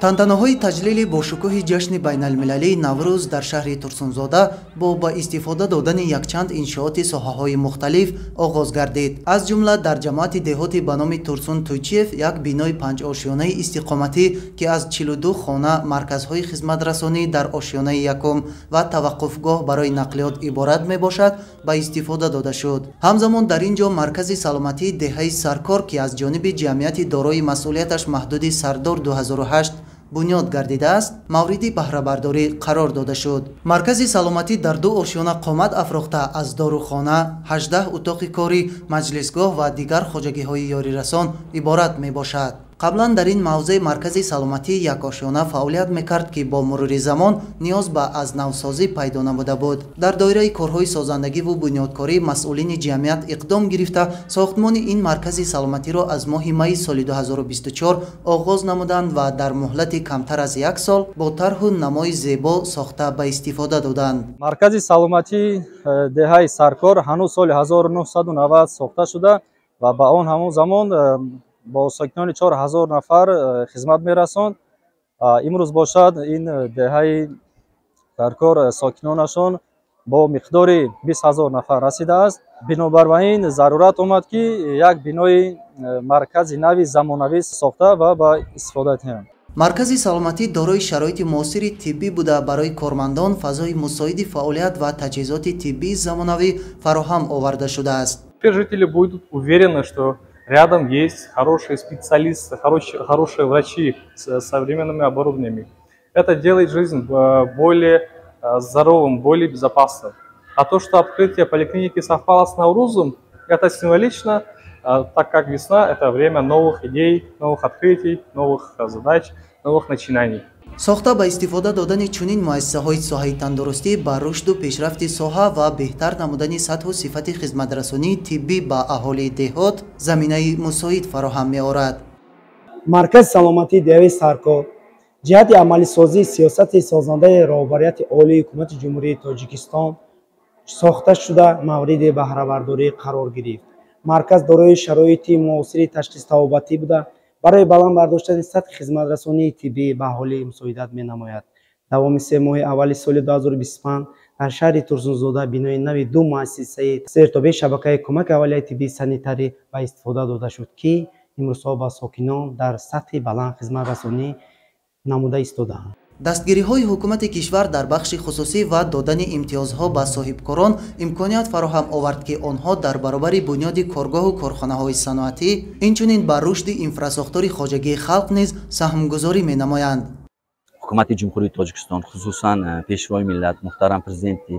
Тантанаҳои таҷлили бошукӯҳи ҷашни байналмилалии Наврӯз дар шаҳри Турсунзода бо ба истифода додани якчанд иншооти соҳаҳои мухталиф оғоз гардид. Аз ҷумла дар ҷамоати деҳоти ба номи Турсун Тӯйчиев як бинои панҷошёнаи истиқоматӣ, ки аз 42 хона, марказҳои хизматрасонӣ дар ошёнаи якум ва таваққуфгоҳ барои нақлиёт иборат мебошад, ба истифода дода шуд. Ҳамзамон дар ин ҷо маркази саломатии деҳаи Саркор, ки аз ҷониби ҷамъияти дорои масъулияташ маҳдуди Сардор 2008 бунёд гардидааст, мавриди баҳрабардорӣ қарор дода шуд. Маркази саломатӣ дар ду ошёна қомат афрохта, аз дорухона, 18 утоқи корӣ, маҷлисгоҳ ва дигар хоҷагиҳои ёрирасон иборат мебошад. Қаблан дар ин мавзеъ маркази саломатии якошёна фаъолият мекард, ки бо мурури замон ниёз ба аз навсозӣ пайдо намуда буд. Дар доираи корҳои созандагиву бунёдкорӣ масъулини ҷамъият иқдом гирифта, сохтмони ин маркази саломатиро аз моҳи майи соли 2024 оғоз намуданд ва дар муҳлати камтар аз як сол бо тарҳу намои зебо сохта ба истифода доданд. Маркази саломатии деҳаи Саркор ҳанӯз соли 1990 сохта шуда ва ба он ҳамон замон бо сокинони 4000 нафар хизмат мерасонд. Имрӯз бошад, ин деҳаи Саркор сокинонашон бо миқдори 20 000 нафар расидааст. Бинобар ба ин зарурат омад, ки як бинои маркази нави замонавӣ сохта ва ба истифода диҳем. Маркази саломатӣ дорои шароити муосири тиббӣ буда, барои кормандон фазои мусоиди фаъолият ва таҷҳизоти тиббии замонавӣ фароҳам оварда шудааст. Теперь жители будут уверены, что рядом есть хорошие специалисты, хорошие врачи с современными оборудованиями. Это делает жизнь более здоровым, более безопасным. А то, что открытие поликлиники совпало с Наурузом, это символично, так как весна – это время новых идей, новых открытий, новых задач, новых начинаний. Сохта ба истифода додани чунин муассисаҳои соҳаи тандурустӣ ба рушду пешрафти соҳа ва беҳтар намудани сатҳу сифати хизматрасонии тиббӣ ба аҳолии деҳот заминаи мусоид фароҳам меорад. Маркази саломатии деҳаи Саркор ҷиҳати амалисозии сиёсати созандаи роҳбарияти олии Ҳукумати Ҷумҳурии Тоҷикистон сохта шуда, мавриди баҳрабардорӣ қарор гирифт. Марказ дорои шароити муосири ташхис-табобатӣ буда, барои баланд бардоштани сатҳи хизматрасонии тиббӣ ба аҳолӣ мусоидат менамояд. Давоми 3 моҳи аввали соли 2025 дар шаҳри Турсунзода бинои нави ду муассисаи сертобеи шабакаи кӯмаки аввалияи тиббии санитарӣ ба истифода дода шуд, ки имрӯзҳо ба сокинон дар сатҳи баланд хизматрасонӣ намуда истодаанд. Дастгириҳои ҳукумати кишвар дар бахши хусусӣ ва додани имтиёзҳо ба соҳибкорон имконият фароҳам овард, ки онҳо дар баробари бунёди коргоҳу корхонаҳои саноатӣ, инчунин ба рушди инфрасохтори хоҷагии халқ низ саҳмгузорӣ менамоянд. Ҳукумати Ҷумҳурии Тоҷикистон, хусусан Пешвои миллат, муҳтарам Президенти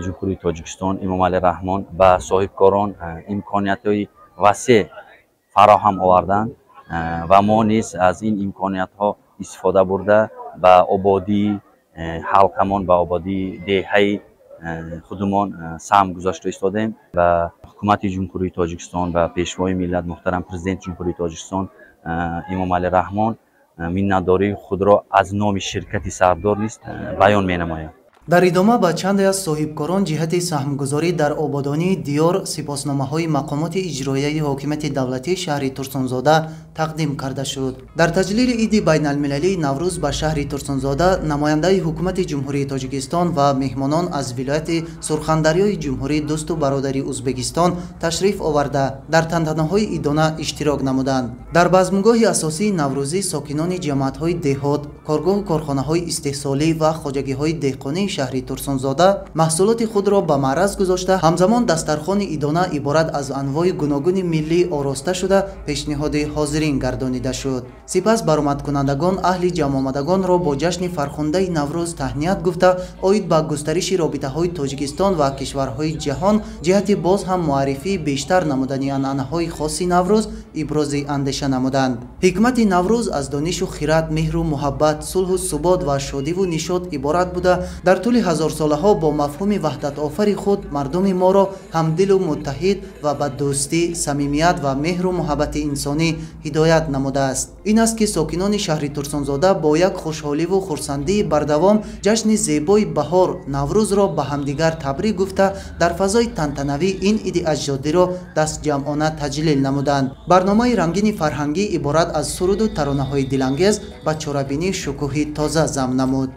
Ҷумҳурии Тоҷикистон Эмомалӣ Раҳмон ба соҳибкорон имкониятҳои васеъ фароҳам оварданд ва мо низ аз ин имкониятҳо истифода бурда, ба ободии халқамон, ба ободии деҳаи худумон саҳм гузошта истодем. Ба Ҳукумати Ҷумҳурии Тоҷикистон, ба Пешвои миллат, муҳтарам Президенти Ҷумҳурии Тоҷикистон Эмомалӣ Раҳмон миннатдории худро аз номи ширкати Сардор низ баён менамоям. Дар идома ба чанде аз соҳибкорон ҷиҳати саҳмгузорӣ дар ободонии диёр сипосномаҳои мақомоти иҷроияи ҳокимияти давлатии шаҳри Турсунзода тақдим карда шуд. Дар таҷлили иди байналмилалии Наврӯз ба шаҳри Турсунзода намояндаи Ҳукумати Ҷумҳурии Тоҷикистон ва меҳмонон аз вилояти Сурхандарёи ҷумҳурии дӯсту бародари Узбекистон ташриф оварда, дар тантанаҳои идона иштирок намуданд. Дар базмгоҳи асосии наврӯзӣ сокинони ҷамоатҳои деҳот, коргоҳу корхонаҳои истеҳсолӣ ва хоҷагиҳои деҳқонии шаҳри Турсунзода маҳсулоти худро ба маъраз гузошта, ҳамзамон дастархони идона иборат аз анвои гуногуни миллӣ ороста шуда, пешниҳоди ҳозирин гардонида шуд. Сипас баромадкунандагон аҳли ҷамъомадагонро бо ҷашни фархундаи Наврӯз таҳният гуфта, оид ба густариши робитаҳои Тоҷикистон ва кишварҳои ҷаҳон ҷиҳати боз ҳам муаррифии бештар намудани анъанаҳои хоси Наврӯз ибрози андеша намуданд. Ҳикмати Наврӯз аз донишу хирад, меҳру муҳаббат, сулҳу субот ва шодиву нишот иборат буда, дар Дар тӯли ҳазорсолаҳо бо мафҳуми ваҳдатофари худ мардуми моро ҳамдилу муттаҳид ва ба дӯстӣ, самимият ва меҳру муҳаббати инсонӣ ҳидоят намудааст. Ин аст, ки сокинони шаҳри Турсунзода бо як хушҳоливу хурсандии бардавом ҷашни зебои баҳор, Наврӯзро ба ҳамдигар табрик гуфта, дар фазои тантанавӣ ин иди аҷдодиро дастҷамъона таҷлил намуданд. Барномаи рангини фарҳангӣ иборат аз суруду таронаҳои дилангез ба чорабинӣ шукӯҳи тоза зам намуд.